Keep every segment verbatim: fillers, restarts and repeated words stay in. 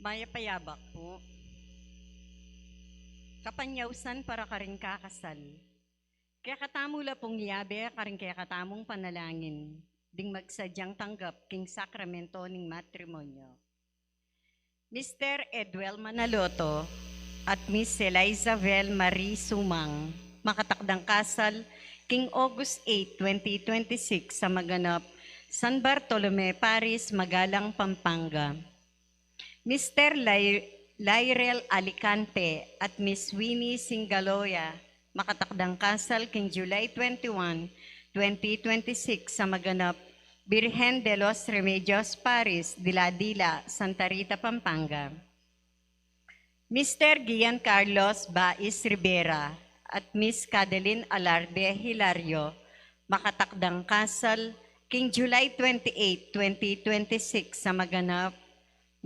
Mayap a yabak pu. Kapanyausan para karing kakasal. Kekatamu la pung yabe karing kekatamung panalangin ding magsadyang tanggap king sakramento ning matrimonyo. Mister Eduel Manaloto at Miss Elizabeth Marie Sumang, makatakdang kasal king August eight, twenty twenty-six, sa maganap San Bartolome Parish, Magalang, Pampanga. Mister Lai-, Lyrel Alicante at Miss Winnie Singaloya, makatakdang kasal king July twenty-one, twenty twenty-six, sa maganap Birhen de los Remedios Parish, Dila-dila, Santa Rita, Pampanga. Mister Gian Carlos Bais Rivera at Miss Cadeline Alarde Hilario, makatakdang kasal king July twenty-eight, twenty twenty-six, sa maganap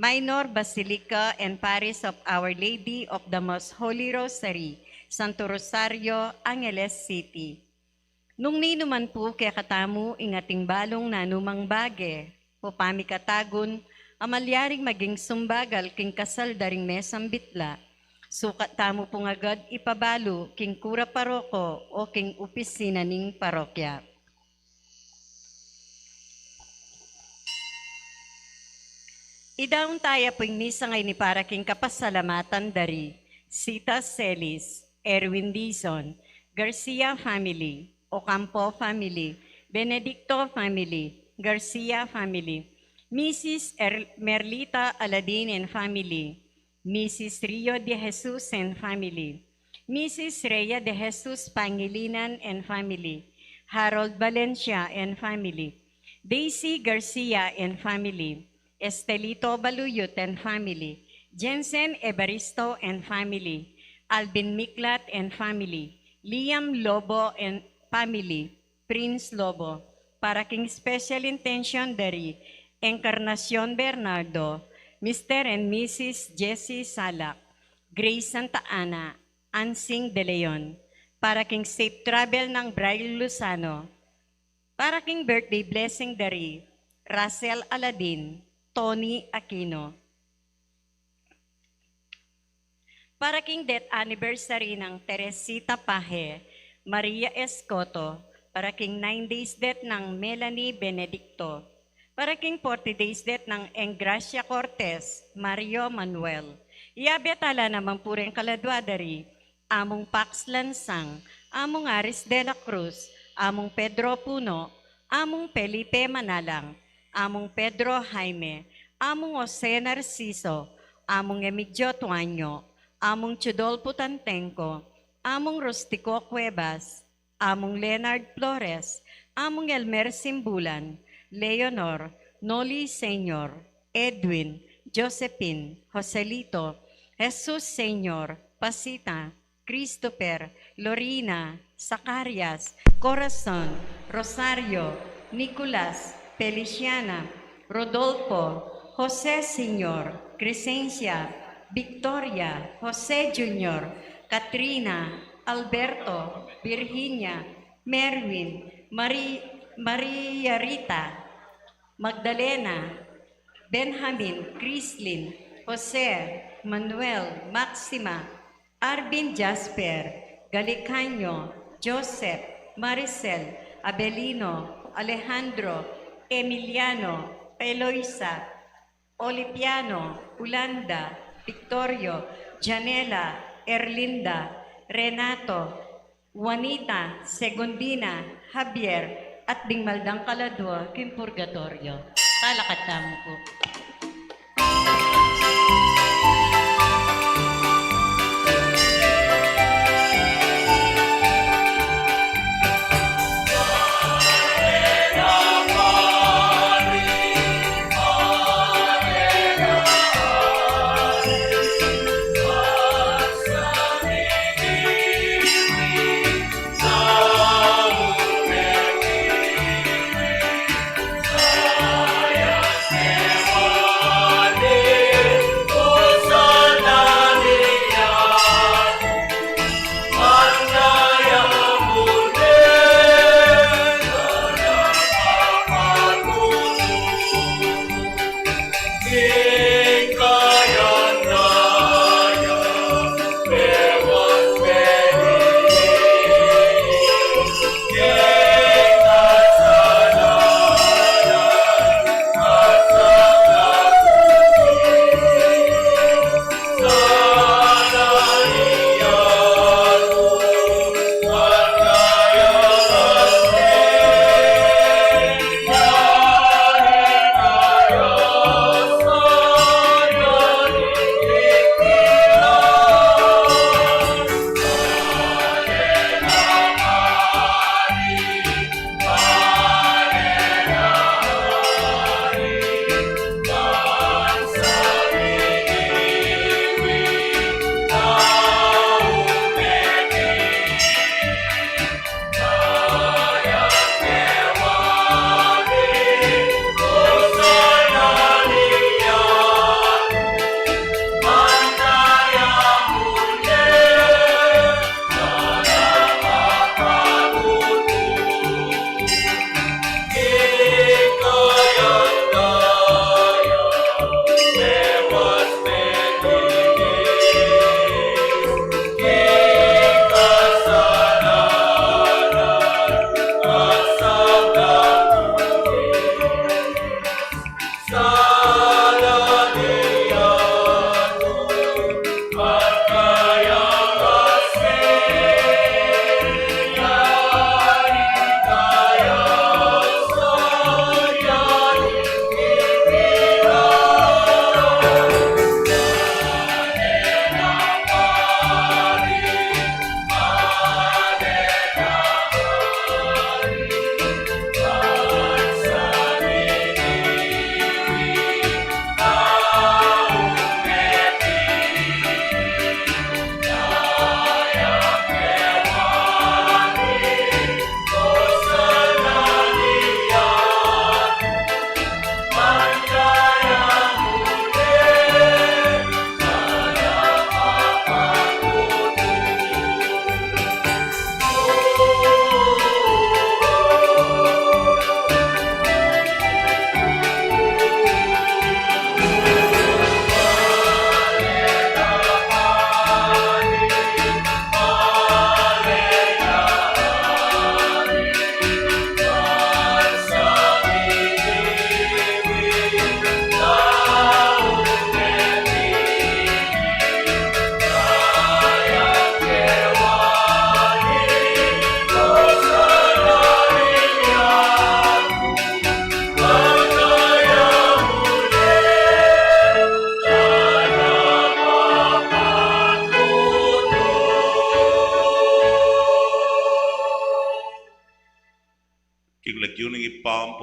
Minor Basilica and Parish of Our Lady of the Most Holy Rosary, Santo Rosario, Angeles City. Nung ninuman pu kekatamu ing ating balung nanumang bage o pamikatagun a malyaring maging sumbagal king kasal da ring mesang bitla, sukat tamu pung agad ipabalu king kura paroko o king opisina ning parokya. Idaun taya pu ing misa ngeni para king kapasalamatan da ri Sita Celis, Erwin Dizon, Garcia family, Ocampo family, Benedicto family, Garcia family, Missus Er-, Merlita Aladin and family, Missus Rio de Jesus and family, Missus Rhea de Jesus Pangilinan and family, Harold Valencia and family, Daisy Garcia and family, Estelito Baluyot and family, Jensen Evaristo and family, Alvin Miklat and family, Liam Lobo and family, Prince Lobo, para king special intention da ri Encarnacion Bernardo, Mister and Missus Jessie Salak, Grace Santa Ana, Ansing De Leon, para king safe travel nang Brian Lozano, para king birthday blessing da ri Russell Aladin, Tony Aquino, para king death anniversary nang Teresita Paje, Maria Escoto, para king nine days death nang Melanie Benedicto, para king forty days death nang Engracia Cortez, Mario Manuel. Yabe tala naman pu ring kaladua da ri Among Pax Lansang, Among Aris de la Cruz, Among Pedro Puno, Among Felipe Manalang, Among Pedro Jaime, Among Jose Narciso, Among Emigdio Tuanyo, Among Chudolfo Tantengco, Among Rustico Cuevas, Among Leonard Flores, Among Elmer Simbulan, Leonor, Noli Senior, Edwin, Josephine, Joselito, Jesus Senior, Pasita, Christopher, Lorena, Zacarias, Corazon, Rosario, Nicolas, Feliciana, Rodolfo, Jose Senior, Crescencia, Victoria, Jose Junior, Katrina, Alberto, Virginia, Merwin, Mari-, Maria Rita, Magdalena, Benjamin, Chrislyn, Jose, Manuel, Maxima, Arvin, Jasper, Galicanio, Joseph, Maricel, Abelino, Alejandro, Emiliano, Eloisa, Olipiano, Ulanda, Victorio, Janela, Erlinda, Renato, Juanita, Segundina, Javier, at ding maldang kaladua king purgatoryo. Talakad tamu pu.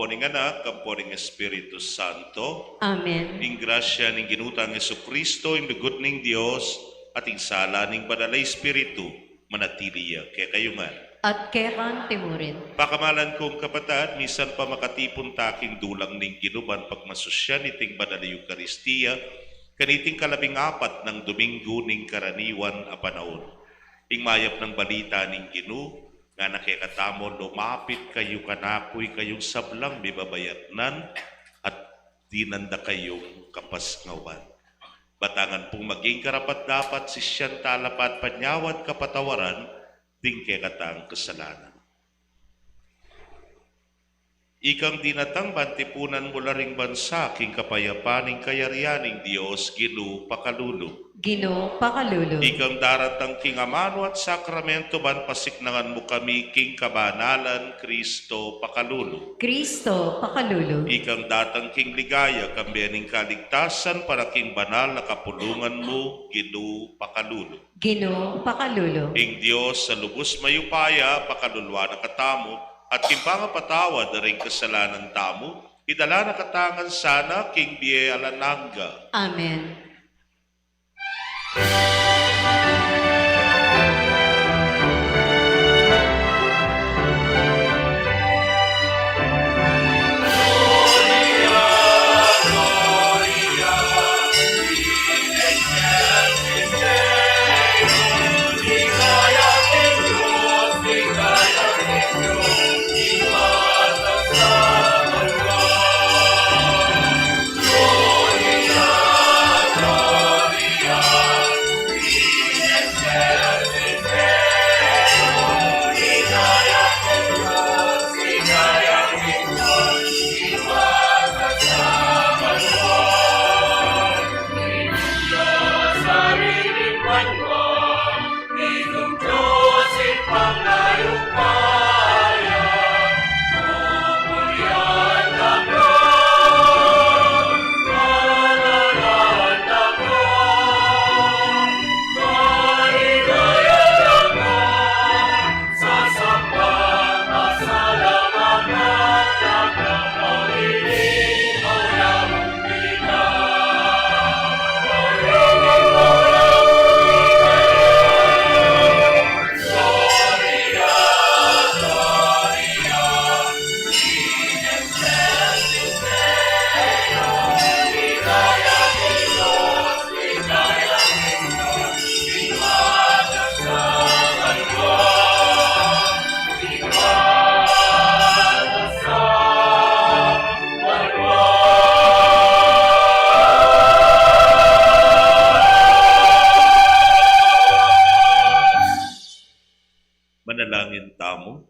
ning Anak, ampo ning Espiritu Santo. Amen. Ing grasya ning Ginu tang Jesucristo, ing lugud ning Dios, at ing sala ning Banal a Espiritu, manatili ya kekayu ngan. At keka naman murin. Pakamalan kung kapatad, misan pa makatipun ta king dulang ning Ginu ban pagmasusyan iting Banal a Eukaristia, kaniting kalabing apat nang Domingo ning karaniwan a panaun. Ing mayap nang balita ning Ginu, ngana kekatamu, lumapit kayu kanaku, ikayung sablang mibabayatnan, at dinan da kayung kapasnauan. Batangan pung maging karapat-dapat sisyan tala, panyawad kapatawaran ding kekatang kasalanan. Ikang dinatang ban tipunan mu la ring bansa king kapayapan ning kayarian ning Dios, Ginu, pakalulu. Ginu, pakalulu. Ikang daratang king amanu at sakramento ban pasiknangan mu kami king kabanalan, Kristo, pakalulu. Kristo, pakalulu. Ikang datang king ligaya, kambe ning kaligtasan para king banal a kapulungan mu, Ginu, pakalulu. Ginu, pakalulu. Ing Dios a lubus mayupaya, pakaluluan na katamu, at king pangapatawad da ring kasalanan tamu, idala na katamu ngan sana king bie alang angga. Amen. Manalangin tamu.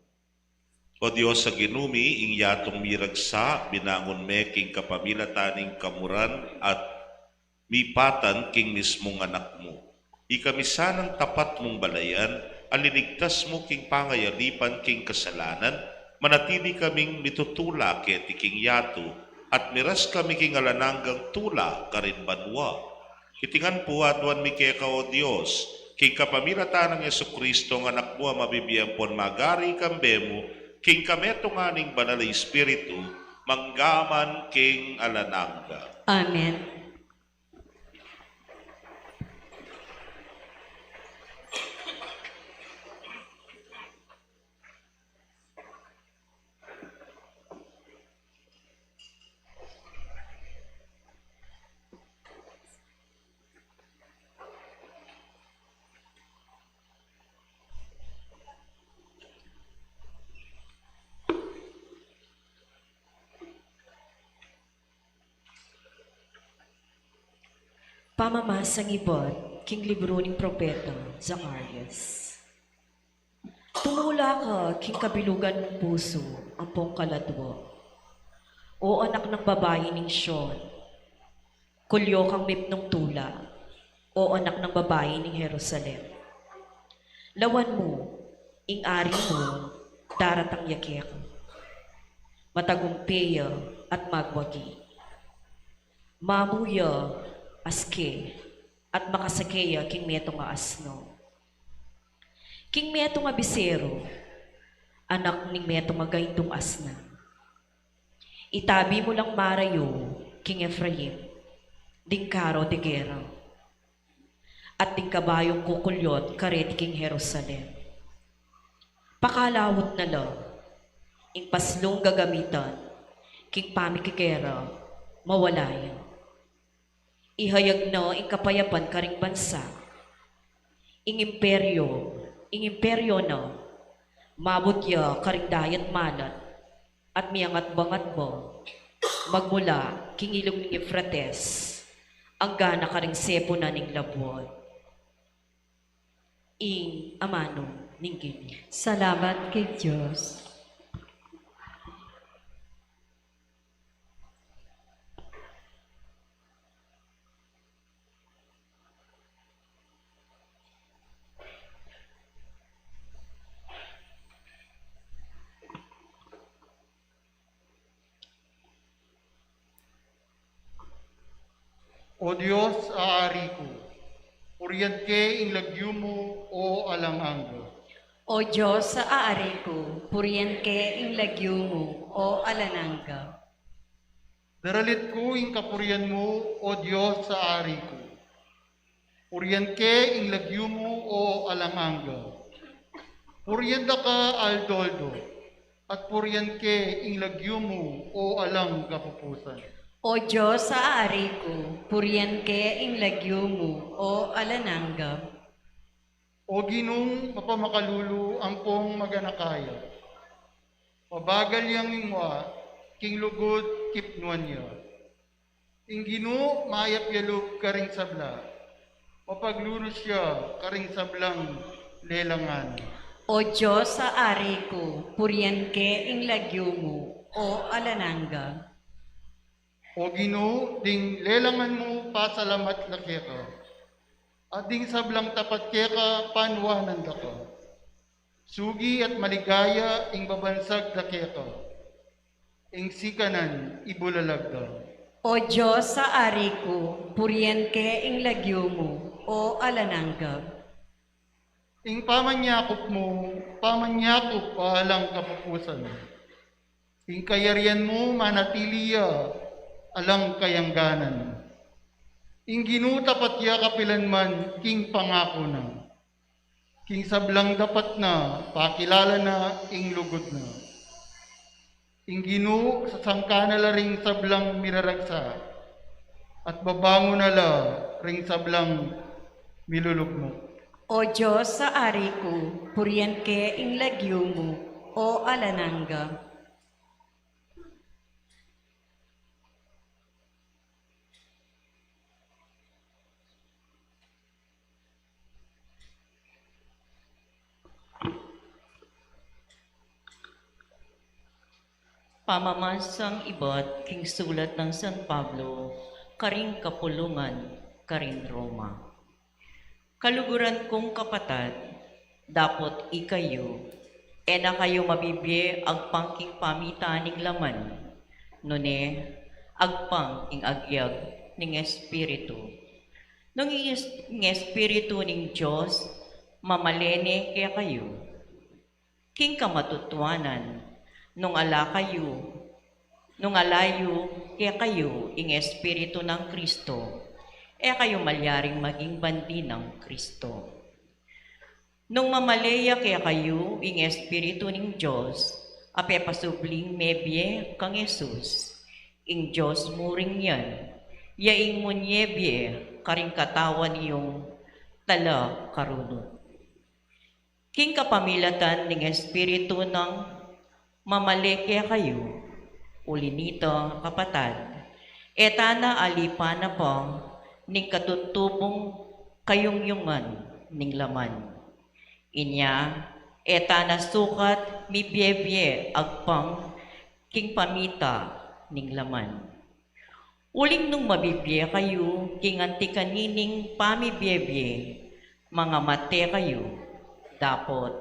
O Dios a Ginu mi, ing yatung miragsa, binangun me king kapamilatan ning kamuran at mipatan king mismung Anak mu. Ikami sanang tapat mung balayan, a linigtas mu king pangayalipan king kasalanan, manatili kaming mitutula keti king yatu, at miras kami king alang anggang tula karin banua. Iti ngan pu aduan mi keka, O Dios, king kapamilatan nang Jesucristo, ing Anak mu, a mabibie ampon magari kambe mu, king kametungan ning Banal a Espiritu, mangga man king alang angga. Amen. Pamamasang ibat king libru ning propeta Zacarias. Tumula ka king kabilugan mung pusu ampong kaladwa, O anak nang babai ning Sion. Kulyo kang mipnung tula, O anak nang babai ning Jerusalem. Lawan mu, ing ari mu daratang ya keka. Matagumpe ya at magwagi. Mamu ya aske at makasake ya king metung a asno. King metung a biseru, anak ning metung a gaindung asna. Itabi mu lang marayu king Efraim ding karo de gera, at ding kabayung kukulyot kareti king Jerusalem. Pakalawut na la ing paslung gagamitan king pamikigera, mawala ya. Ihayag na ing kapayapan karing bansa. Ing imperyo, ing imperyo na, mabut ya karing dayat malat, at miyangatba-ngatba, magmula king ilug ning Eufrates, anggana karing sepunan ning labuad. Ing amanu ning Ginu. Salamat king Dios. O Dios a Ari ku, purian ke ing lagyu mu, o alang angga. O Dios a Ari ku, purian ke ing lagyu mu, o alang angga. Daralit ku ing kapurian mu, o Dios a Ari ku. Purian ke ing lagyu mu, o alang angga. Purian da ka aldo-aldo, at purian ke ing lagyu mu, o alang kapupusan. O Dios a Ari ku, purian ke ing lagyu mu, o alang angga. O Ginung mapamakalulu, ampong maganaka ya. Mabagal yang mingwa, king lugud kipnuan ya. Ing Ginu mayap ya lub karing sabla, mapaglulus ya karing sablang lelangan. O Dios a Ari ku, purian ke ing lagyu mu, o alang angga. O Ginu, ding lelangan mu pasalamat la keka, at ding sablang tapat keka panuanan da ka. Sugi at maligaya ing babansag da keka, ing sikanan ibulalag da. O Dios a Ari ku, purian ke ing lagyu mu, o alang angga. Ing pamanyakup mu, pamanyakup a alang kapupusan. Ing kayarian mu manatili ya alang kayangganan. Ing Ginu tapat ya kapilan man king pangaku na. King sablang dapat na, pakilala na ing lugud na. Ing Ginu sasangkan na la ring sablang miraragsa, at babangun na la ring sablang milulugmok. O Dios a Ari ku, purian ke ing lagyu mu, o alang angga. Pamamasang ibat king sulat nang San Pablo karing kapulungan karing Roma. Kaluguran kung kapatad, dapot ikayu, e na kayu mabibie agpang king pamitan ning laman, nune agpang king agyag ning Espiritu. Nung ing es-, ing Espiritu ning Dios mamale ne kekayu, king kamatutuanan, nung ala kayu, nung ala yu kekayu ing Espiritu nang Kristo, e kayu malyaring maging bandi nang Kristo. Nung mamale ya kekayu ing Espiritu ning Dios, a pepasubling mebie kang Jesus, ing Dios mu ring yan ya ing munyebie karing katawan yung talakarunut. King kapamilatan ning Espiritu nang mamale kekayu, uli nita, kapatad, e tana alipan na pa ning katutubung kayungyungan ning laman. Inya, e tana sukat mibiebie agpang king pamita ning laman. Uling nung mabibie kayu king anti kanining pamibiebie, mangamate kayu, dapot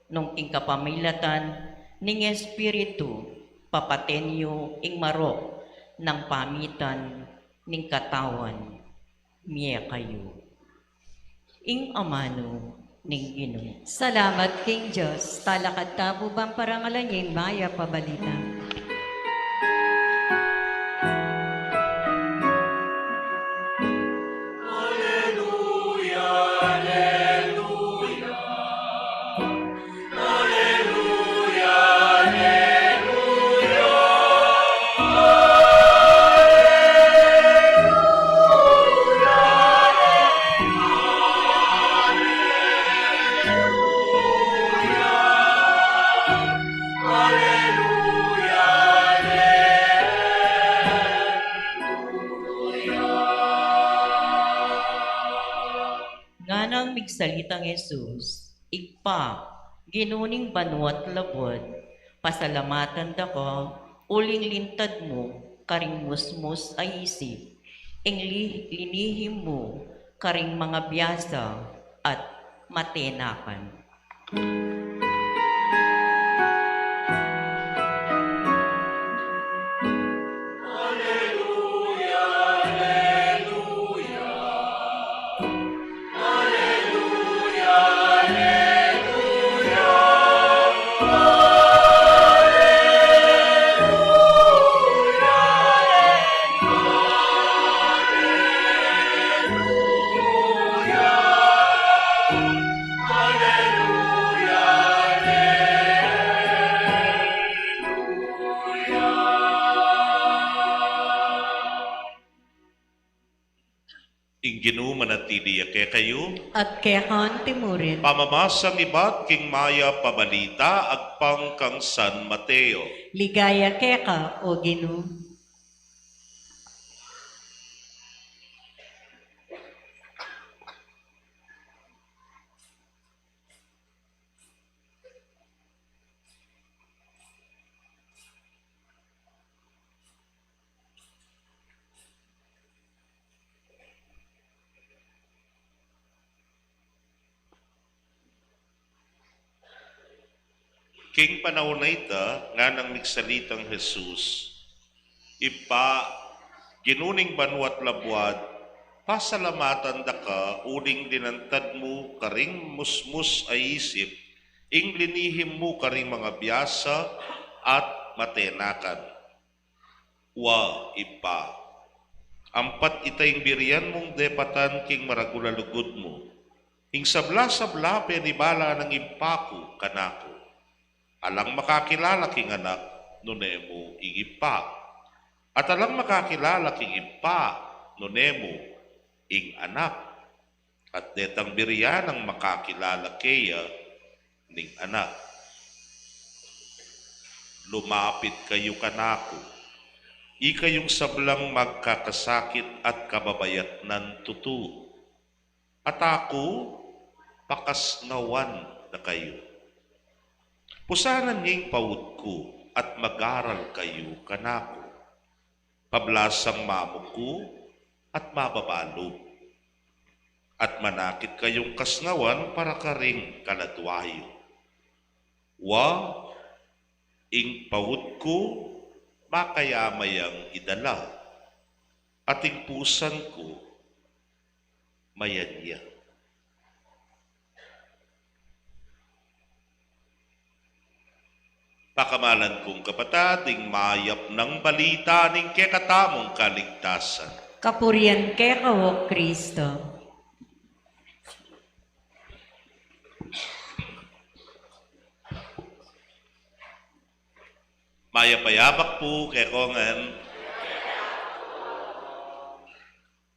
nung king kapamilatan ning Espiritu, papaten yu ing marok nang pamitan ning katawan, mie kayu. Ing amanu ning Ginu. Salamat king Dios. Talakad tamu bang parangalan ya ing mayap a balita. Nang migsalitang Jesus, Ibpa, Ginu ning banua't labuad, pasalamatan da ka uling lintad mu karing musmus a isip, ing li-, linihim mu karing mangabiasa at matenakan. Ing Ginu manatili ya kekayu. At keka anti murin. Pamamasang ibat king mayap a balita agpang kang San Mateo. Ligaya keka, O Ginu. King panaun a ita, nganang migsalitang Jesus, Ibpa, Ginu ning banua't labuad, pasalamatan da ka uling linantad mu karing musmus a isip, ing linihim mu karing mangabiasa at matenakan. Wa, Ibpa, ampat ita ing birian mung depatan king maragul a lugud mu. Ing sabla-sabla penibala nang Ibpa ku kanaku. Alang makakilala king Anak, nune mu ing Ibpa. At alang makakilala king Ibpa, nune mu ing Anak. At detang birian nang makakilala keya ning Anak. Lumapit kayu kanaku, ikayung sablang magkakasakit at kababayatnan tutu. At aku pakasngawan da kayu. Pusanan ye ing paud ku at mag-aral kayu kanaku. Pablasang mamuk ku at mababa lub. At manakit kayung kasngawan para karing kaladua yu. Wa, ing paud ku makayama yang idala, at ing pusan ku mayanyang. Pakamalan kung kapatad, ing mayap nang balita ning kekatamung kaligtasan. Kapurian keka, O Kristo. Mayap a yabak pu kekongan.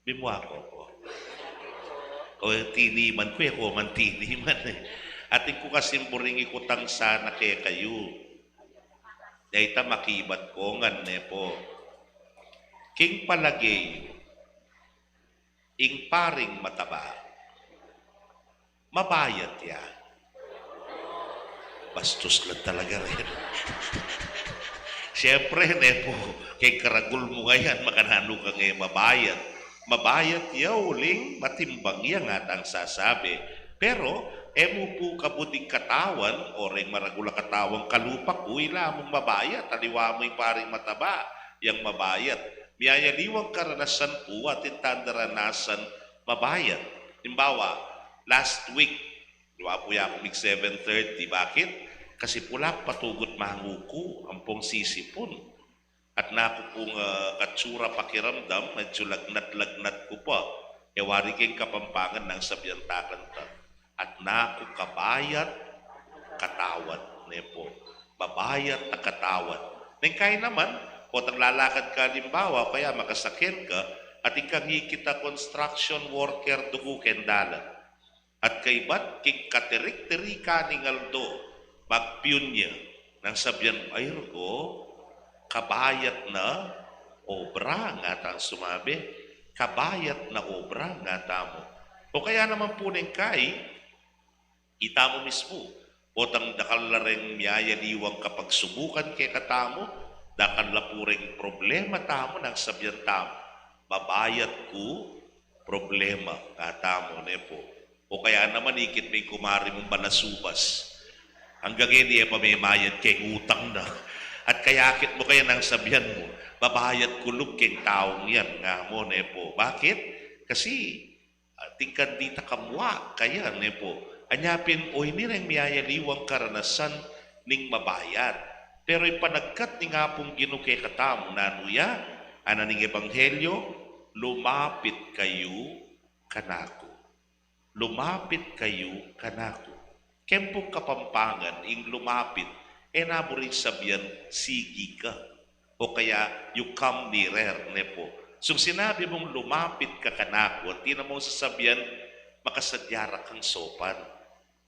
Bimua ko po. O tiniman ku, e ko man tiniman e. Atin ku kasing buring ikutang sana kekayu. Deta makibat kongan ne po. King palage yu, ing paring mataba, mabayat ya? Bastos la talaga rin. Siyempre, ne po, keng karagul mu ngayan, makananu kang e mabayat? Mabayat ya uling matimbang ya, ngatang sasabi. Pero e mu pu kabud ing katawan, o reng maragul a katawan kalupa ku, ila mung mabayat, aliwa mu ing paring mataba, yang mabayat. Miyayaliwang karanasan pu, atin tang daranasan mabayat. Halimbawa, last week, aliwa pu ya ku mig seven thirty. Bakit? Kasi pu la patugut manguku, ampong sisipun. At naku pung, ah, katsura pakiramdam, medyo lagnat-lagnat ku pa. E wari keng Kapampangan nang sabian ta kanita. At naku kabayat katawan, ne po. Mabayat a katawan. Neng kain naman, potang lalakad ka halimbawa, o kaya makasaken ka, at ing kang ikit a construction worker dugu keng dalan. At kaibat king katirik-tirikan ning aldo, magpiyun ya, nang sabian, "Ay, rugo, kabayat na obra," ngatang sumabi, "kabayat na obra," ngata mu. O kaya naman pu neng kai, itamu mismu, potang dakal la reng miyayaliwang kapagsubukan kekatamu, dakal la pu reng problema tamu, nang sabian tamu, babayad ku problema, ngatamu, ne pu. O kaya naman ikit me ing kumari mung balasubas. Anggang e ne pa memayad keng utang na. At kayakit mu kaya nang sabian mu, babayad ku lub keng taung yan, ngamu, ne pu. Bakit? Kasi atin kang dita kamua kaya, ne pu. Anya pin, o ini reng miyayaliwang karanasan ning mabayad. Pero ing panagkat ning Apung Ginu kekatamu, nanu ya? Ana ning Ebanghelyo, lumapit kayu kanaku. Lumapit kayu kanaku. Keng pung Kapampangan, ing lumapit, e na buring sabian, sige ka. O kaya, you come nearer, ne pu. Sung sinabi mung lumapit ka kanaku, atin na mung sasabian, makasadya ra kang saupan.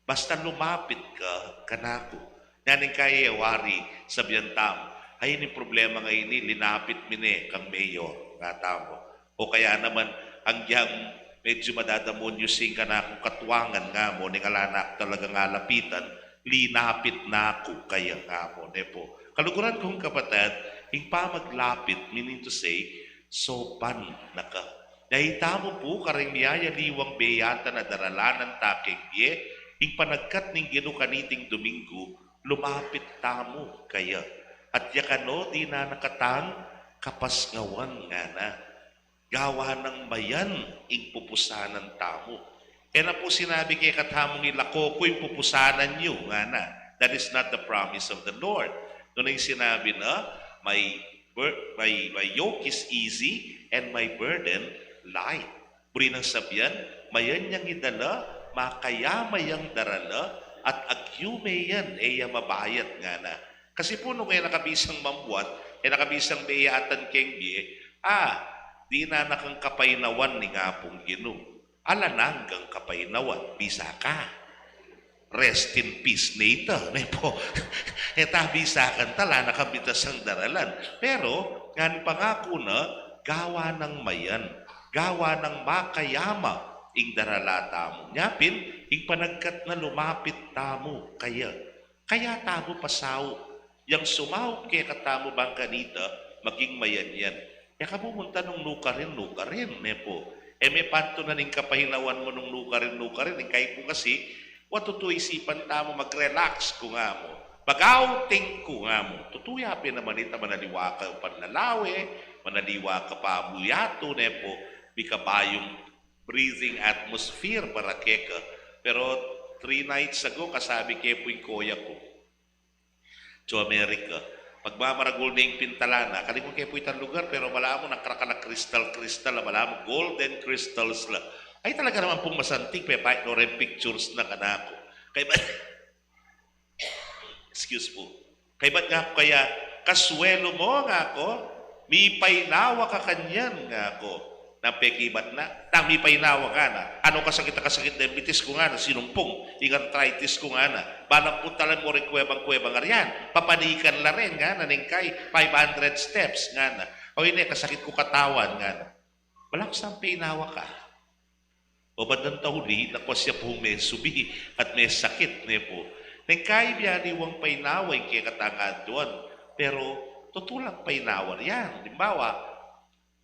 Basta lumapit ka kanaku. Nanu ing kaya wari, sabian tamu, ay, ini problema ngeni, linapit mi ne kang mayor, ngatamu. O kaya naman, anggang medyu madadamuan yu sing kanakung katuangan, ngamu, ning ala na ku talagang alapitan, linapit na ku kaya, ngamu, ne pu. Kaluguran kung kapatad, ing pamaglapit, meaning to say, saupan na ka. Nya itamu pu, kareng miyayaliwang beyatan a daralanan ta keng bie, ing panagkat ning Ginu kaniting Duminggu, lumapit tamu kaya. At ya kanu, dinan na katang kapasngawan, ngana. Gawa nang mayan ing pupusanan tamu. E na pu sinabi kekatamung ilako ku ing pupusanan yu, ngana. That is not the promise of the Lord. Nune ing sinabi na, my, bur- my, my yoke is easy and my burden light. Buri nang sabian, mayan yang idala, makayama yang darala, at agyu me yan, e ya mabayad, ngana. Kasi pu nung e na ka bisang mambuat, e na ka bisang beyatan keng bie, a, dinan na kang kapainawan ning Apung Ginu. Alang anggang kapainawan, bisa ka. Rest in peace, Nathan, ne pu. E ta bisa kang tala na kabitasang daralan. Pero, ngan pangaku na, gawa nang mayan, gawa nang makayama ing darala tamu. Nya pin, ing panagkat na lumapit tamu kaya. Kaya tamu pasaup. Yang sumaup kekatamu bang kanita, maging mayan yan. E ka pumunta nung nukarin, nukarin, ne pu. E me pantunan ing kapainawan mu nung nukarin, nukarin. Ing kai pu kasi, wa tutu isipan tamu mag-relax ku ngamu. Mag-outing ku ngamu. Tutu ya pin naman ita, manaliwa ka panlalawe, manaliwa ka pa buyatu, ne pu. Bika bayung breathing atmosphere para keka. Pero three nights ago, kasabi ke pu ing koya ku, to America. Pagmamaragul ne ing pintalan na, kalinguan ke pu itang lugar, pero balamu nakarakal a crystal, crystal, balamu golden crystals la. Ay, talaga naman pung masanting, pepait no reng pictures na kanaku. Kaybat, excuse pu. Kaybat ngaku kaya, kasuelu mu, ngaku, mipainawa ka kanyan, ngaku. Nang pekibat na, tang mipainawa ka na. Anu kasakit a kasakit deng bitis ku, ngana, sinumpung, ing arthritis ku, ngana. Balang puntalan mu ring kuebang-kuebang arian. Papanikan la rin, ngana, neng kai, five hundred steps, ngana. O ini, kasakit ku katawan, ngana. Bala ku sang painawa ka. O ba't nang tauli, na kwa siya pu mesubi at mesakit, ne pu. Neng kai, biyaliwang painawa ing kekatang aduan. Pero, tutu lang painawa yan. Halimbawa,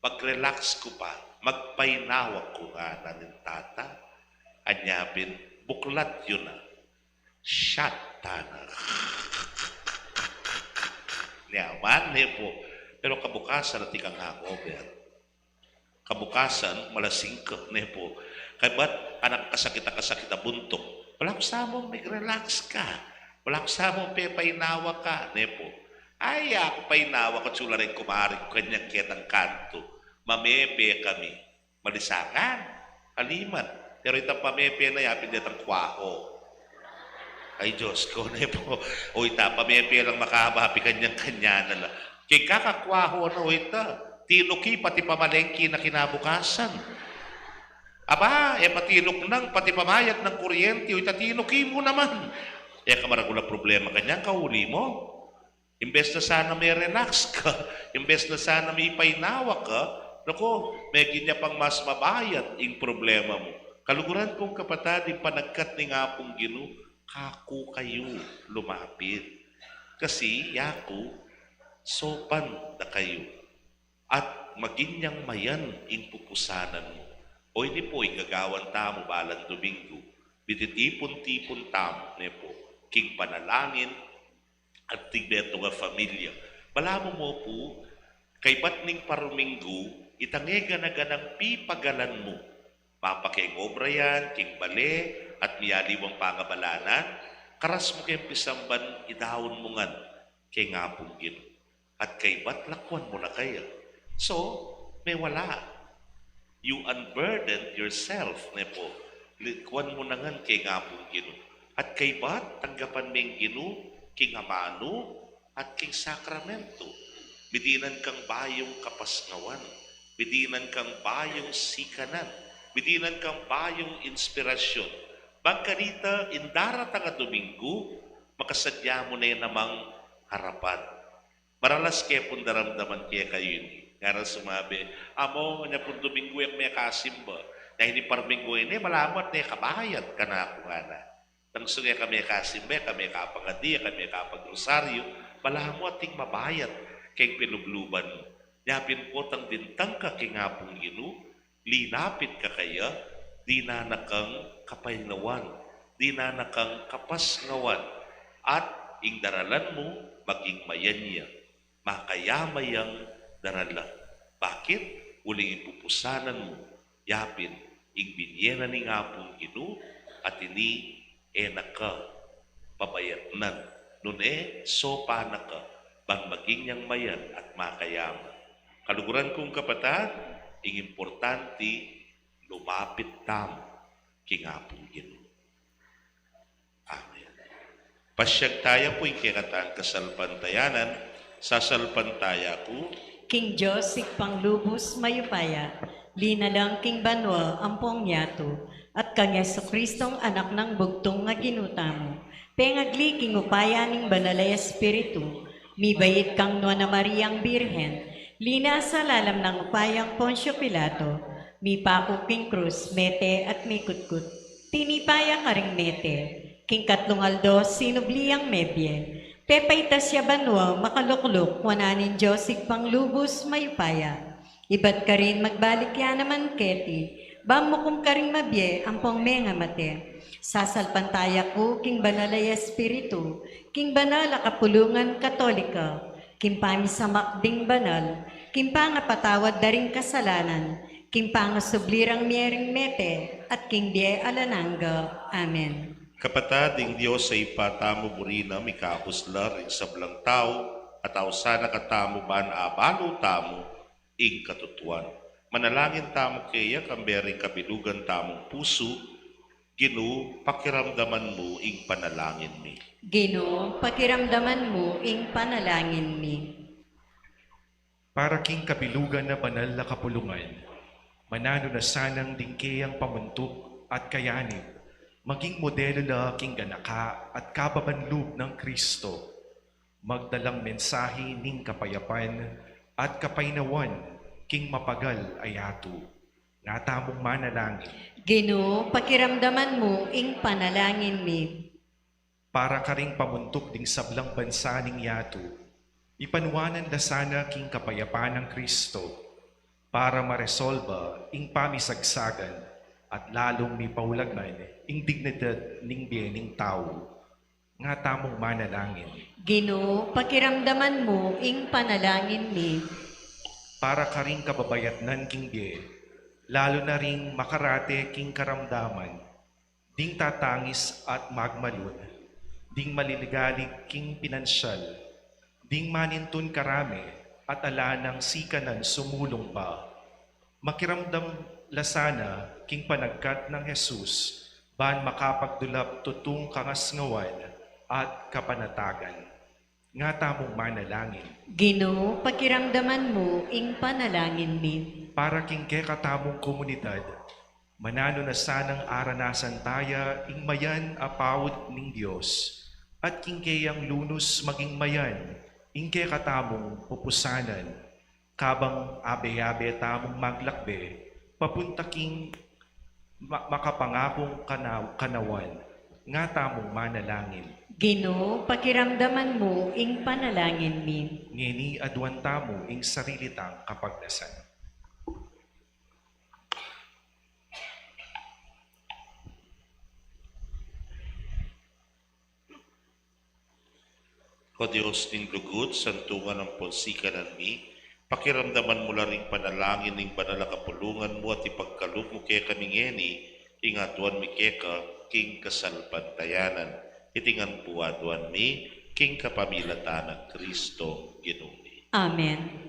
pag-relax ku pa, magpainawa ku, ngana ning tata. Anya pin, buklat yu na. Shot tana. Nyaman, ne pu. Pero kabukasan, atin kang hangover. Kabukasan, malasing ka, ne pu. Kaybat, anak kasakit a kasakit a buntuk. Bala ku sa mung mag-relax ka. Bala ku sa mung pepainawa ka, ne pu. Ay, aku painawa ku, tsula ring kumari ku kanyang ketang kantu. Mamepe kami. Malisangan. Aliman. Pero itang pamepe na yapin detang kwaho. Ay, Diyos ko, ne pu. O ita, pamepe lang makahaba, pikanyang-kanya na la. Keng kakakwaho na, o ita, tinuki pati pamalengki na kinabukasan. Aba, e pa tinuknang pati pamayad nang kuryente, o ita tinuki mu naman. E ka maragul a problema kanyan, kauli mu. Imbes na sana me-relax ka, imbes na sana mipainawa ka, naku, megin ya pang mas mabayat ing problema mu. Kaluguran kung kapatad, ing panagkat ning Apung Ginu, kaku kayu lumapit. Kasi yaku, saupan da kayu. At maging yang mayan ing pupusanan mu. O ini pu ing gagawan tamu balang Domingo, mititipun-tipun tamu, ne pu, king panalangin, at tigbeto nga familia. Balamu mu pu, kaybat ning paruminggu, itang e gana-ganang pipagalan mu. Mapakeng obra yan, king bale, at miyaliwang pangabalanan, karas mu keng pisamban, idaun mu ngan keng Apung Ginu. At kaybat lakwan mu na kaya. So, mewala. You unburden yourself, ne pu. Lakwan mu na ngan keng Apung Ginu. At kaybat, tanggapan meng Ginu, king amanu, at king sakramento. Midinan kang bayung kapasngawan. Midinan kang bayung sikanan. Midinan kang bayung inspirasyon. Bang kanita, ing daratang a Domingo, makasadya mu ne namang arapan. Maralas ke pung daramdaman kekayu ini. Ngara sumabi, "Amo, nya pung Domingo e ku mekasimba. Nya ini paruminggu ini, balamu at ne kabayad kanaku," ngana. Nung sung e ka mekasimba, e ka mekapangadi, e ka mekapagrosaryu, balamu ating mabayad keng pilubluban mu. Nya pin potang dintang ka keng Apung Ginu, linapit ka kaya, dinan na kang kapaynawan, dinan na kang kapasngawan, at ing daralan mu maging mayan ya, makayama yang darala. Bakit? Uling ing pupusanan mu, yapin ing binye na ning Apung Ginu, at ini e na ka pabayatnan. Nune, saupan na ka, ban maging yang mayan at makayama. Kaluguran kung kapatad, ing importante, lumapit tamu king Apung Ginu. Amen. Pasyag taya pu ing kekatang kasalpantayanan, sasalpantaya ku king Dios Ibpang lubus mayupaya, linalang king banua ampong yatu, at kang Jesucristong Anak nang bugtung a Ginu tamu, pengagli king upaya ning Banal a Espiritu, mibait kang Nuan a Mariang Birhen, linasa lalam nang upayang Poncio Pilato, mipaku king krus, mete at mikutkut. Tinipa ya karing mete, king katlung aldo sinubli yang mebie. Pepaitas ya banua, makalukluk wanan ning Dios Ibpang lubus mayupaya. Ibat karin magbalik ya naman keti, ban mukum karing mabie ampong mengamate. Sasalpantaya ku king Banal a Espiritu, king banal a kapulungan Katolika, king pamisamak ding banal, king pangapatawad da ring kasalanan, king pangasubli rang mie ring mete, at king bie alang angga. Amen. Kapatad, ing Dios a Ibpa tamu, buri na, mikahuslar ing sablang tau, at ausan na katamu ban abalu tamu ing katutuan. Manalangin tamu keya, kambe ring kabilugan tamung pusu. Ginu, pakiramdaman mu ing panalangin mi. Ginu, pakiramdaman mu ing panalangin mi. Para king kabilugan na banal a kapulungan, mananu na sanang ding keyang pamuntuk at kayanib, maging modelu la king ganaka at kababan lub nang Kristo, magdalang mensahe ning kapayapan at kapaynawan king mapagal a yatu. Nga tamung manalangin. Ginu, pakiramdaman mu ing panalangin mi. Para karing pamuntuk ding sablang bansa ning yatu, ipanuanan da sana king kapayapan nang Kristo, para maresolba ing pamisagsagan at lalung mipaulagan ing dignidad ning bie ning tau. Nga tamung manalangin. Ginu, pakiramdaman mu ing panalangin mi. Para karing kababayatnan king bie, lalu na ring makarate king karamdaman, ding tatangis at magmalun, ding maliligalig king pinansyal, ding manintun karame at ala nang sikanan sumulung pa. Makiramdam la sana king panagkat nang Jesus, ban makapagdulap tutung kangasngawan at kapanatagan. Nga tamung manalangin. Ginu, pakiramdaman mu ing panalangin mi. Para king kekatamung komunidad, mananu na sanang aranasan taya ing mayan a paud ning Dios, at king keyang lunus maging mayan ing kekatamung pupusanan, kabang abe-abe tamung maglakbe papunta king ma-, makapangakung kana-, kanawan, nga tamung manalangin. Ginu, pakiramdaman mu ing panalangin mi. Ngeni aduan tamu ing sarili tang kapagnasan. O Dios ning lugud, santungan ampon sikanan mi, pakiramdaman mu la ring panalangin ning banal a kapulungan mu at ipagkalub mu kekami ngeni ing aduan mi keka king kasalpantayanan. Iti ngan pu aduan mi king kapamilatan nang Kristo Ginu mi. Amen.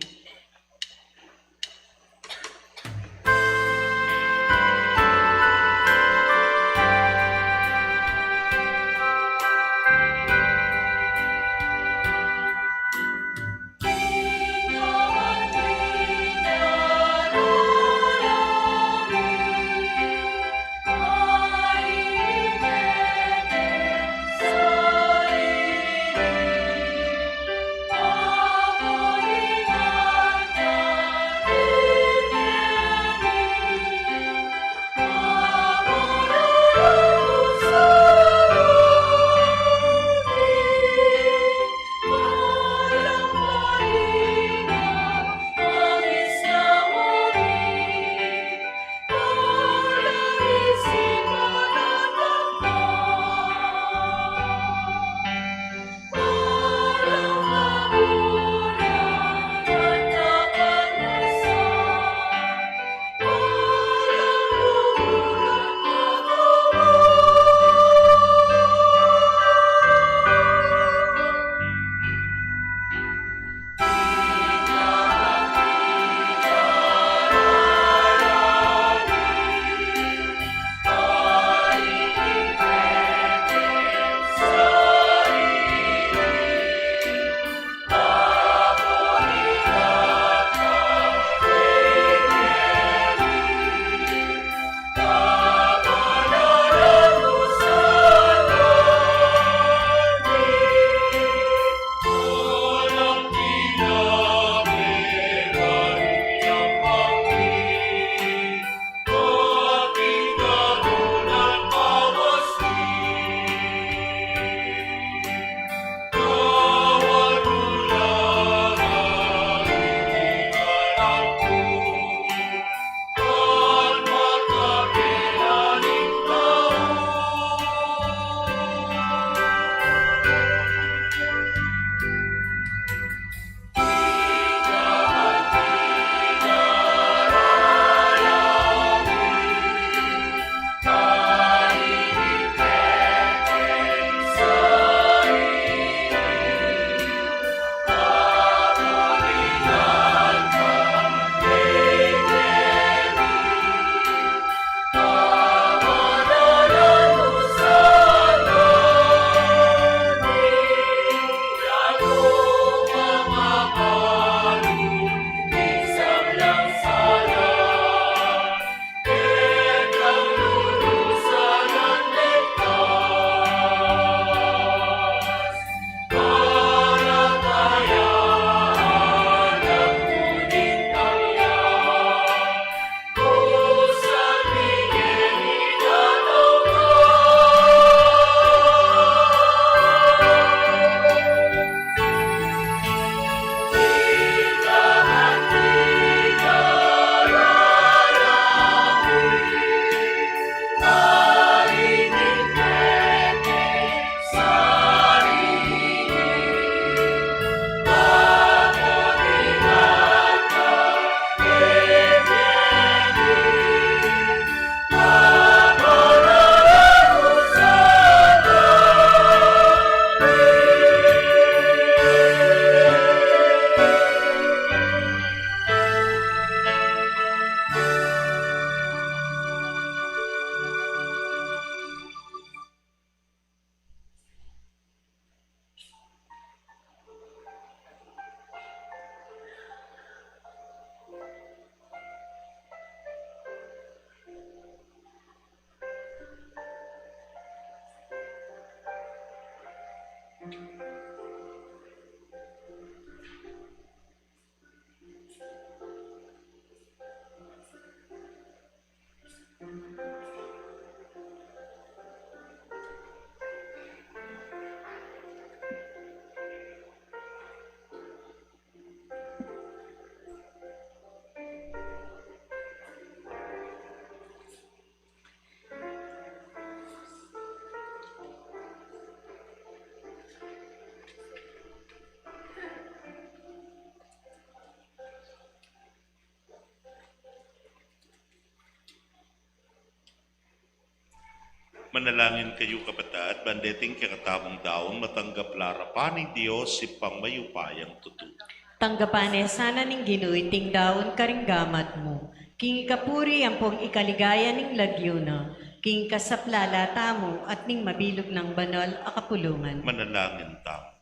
Manalangin kayu, kapatad, ban deting kekatamung daun matanggap la arapan ning Dios, Ibpang mayupayang tutu. Tanggapan na sana ning Ginu iting daun karing gamat mu, king ikapuri ampong ikaligaya ning lagyu na, king ikasaplala tamu at ning mabilug nang banal a kapulungan. Manalangin tamu.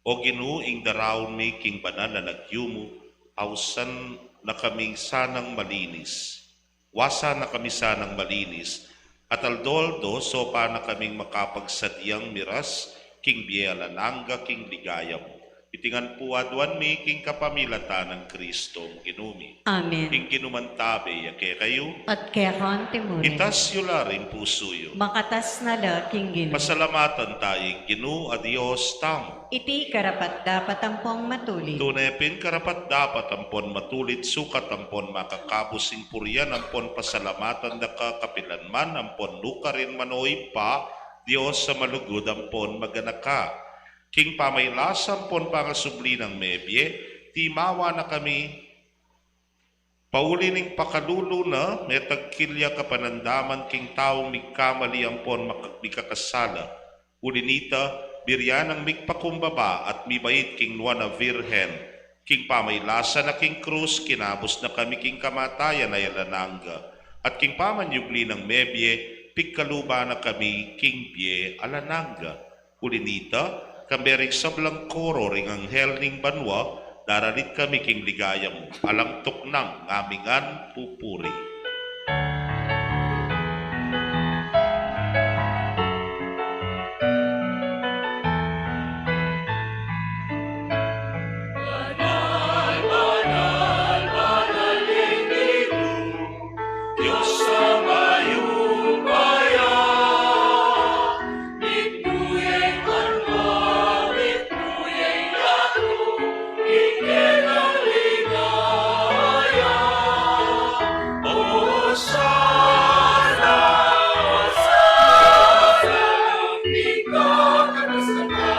O Ginu, ing daraun mi king banal a lagyu mu, ausan na kaming sanang malinis. Wasan na kami sanang malinis, at aldo-aldo sopan na kaming makapagsadyang miras king bie alang angga king ligaya mu. Iti ngan pu aduan mi king kapamilatan nang Kristong Ginu mi. Amen. Ing Ginu mantabe ya kekayu. At keka naman. Itas yu la ring pusu yu. Makatas na la king Ginu. Pasalamatan taya ing Ginu a Dios tamu. Iti karapat-dapat ampon matulid. Tune pin karapat-dapat ampon matulid, sukat ampon makakabus ing purian ampon pasalamatan da ka kapilan man ampon nukarin man, o Ibpa, Dios a malugud ampon maganaka. King pamailasa ampon pangasubli nang mebie, timawa na kami pauli ning pakalulu na, metagkil ya kapanandaman king taung migkamali ampon mak-, mikakasala. Uli nita, birian nang migpakumbaba at mibait king Nuan a Virgen. King pamailasa na king krus, kinabus na kami king kamatayan a alang angga. At king pamanyubli nang mebie, pigkaluban na kami king bie alang angga. Uli nita, kambe ring sablang koro ring anghel ning banua, daralit kami king ligaya mu, alang tuknang ngaming ngan pupuri. Banal, banal, banal ing Ginu, Dios a mayupaya, mitmu ya ing banua, mitmu ya ing yatu, ing kekang ligaya. Osana, Osana, ika kataskata.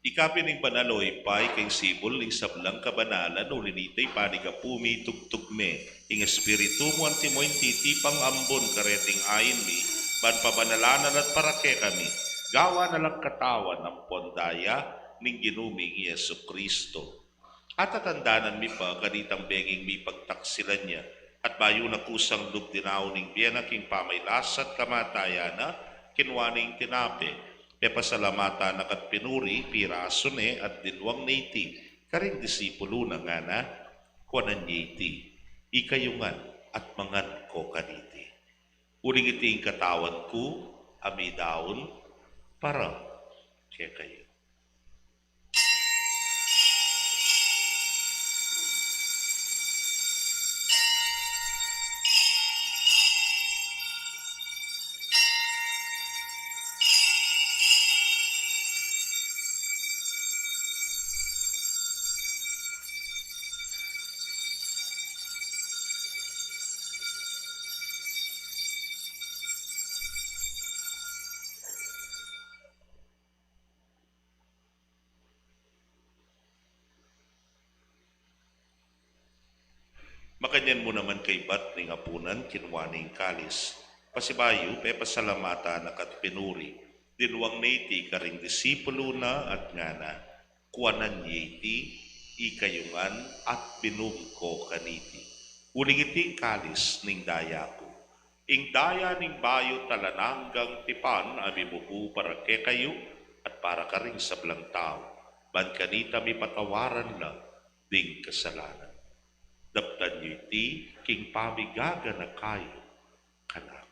Ika pin ing banal, o Ibpa, ika ing sibul ning sablang kabanalan, uli nita ipanyawad mi, itubud mi ing Espiritu mu, antimo ing titipang ambun kareting ain mi, ban pabanalan na la at para kekami gawan na lang katawan ampon daya ning Ginu ming i Jesucristo. At tatandanan mi pa kanitang benging mipagtaksilan ya, at bayu na kusang lub dinaun ing bie na king pamailas at kamatayan na, kinua ne ing tinape, pepasalamatan na ka't pinuri, pirasu ne at dinwang ne iti karing disipulu na, ngana: Kuanan ye iti, ikayu ngan at mangan ko kaniti. Uling iti ing katawan ku a midaun para kekayu. Makanyan mu naman kaybat ning apunan, kinua ne ing kalis. Pasibayu, pepasalamatan na ka't pinuri, dinwang ne iti karing disipulu na at ngana: Kuanan ye iti, ikayu ngan at minum ko kaniti. Uling iti ing kalis ning daya ku, ing daya ning bayu at alang anggang tipan, a mibubu para kekayu at para karing sablang tau, ban kanita mipatawaran la ding kasalanan. Daptan yu iti king pamigaganaka yu kanaku.